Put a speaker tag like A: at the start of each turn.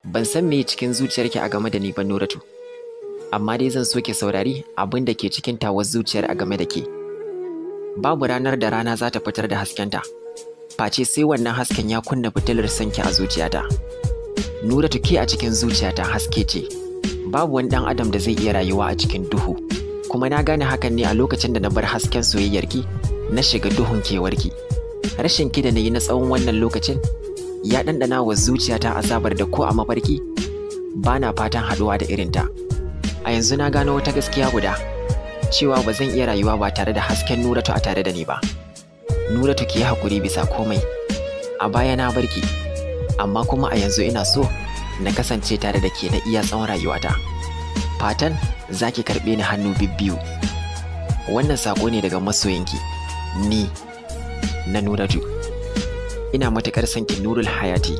A: Ban san me cikin zuciyarki a game da ni ba, Nuratu. Amma dai zan so ki saurari abin da ke cikin tawar zuciyar a game da ke. Babu ranar da rana za ta fitar da haskenta, face sai wannan hasken ya kunna fitilar sanki a zuciyata. Nuratu, ke a cikin zuciyata haske ce. Babu wani ɗan adam da zai iya rayuwa a cikin duhu. Kuma na gane hakan ne a lokacin da na bar hasken soyayyarki na shiga duhun kewarki. Rashin ki da na yi na tsawon wannan lokacin ya ɗanɗana wa zuciyata azabar da ko a mafarki ba na fatan haɗuwa da irinta. A yanzu na gano wata gaskiya guda, cewa ba zan iya rayuwa ba tare da hasken Nuratu a tare da ni ba. Nuratu, ki yi haƙuri bisa komai. A baya na barki, amma kuma a yanzu ina so na kasance tare da ke na iya tsawon rayuwata. Fatan za ki karɓe ni hannu bibbiyu. Wannan saƙo ne daga masoyinki, ni na Nuratu. Ina matuƙar son ki, Nurul Hayati.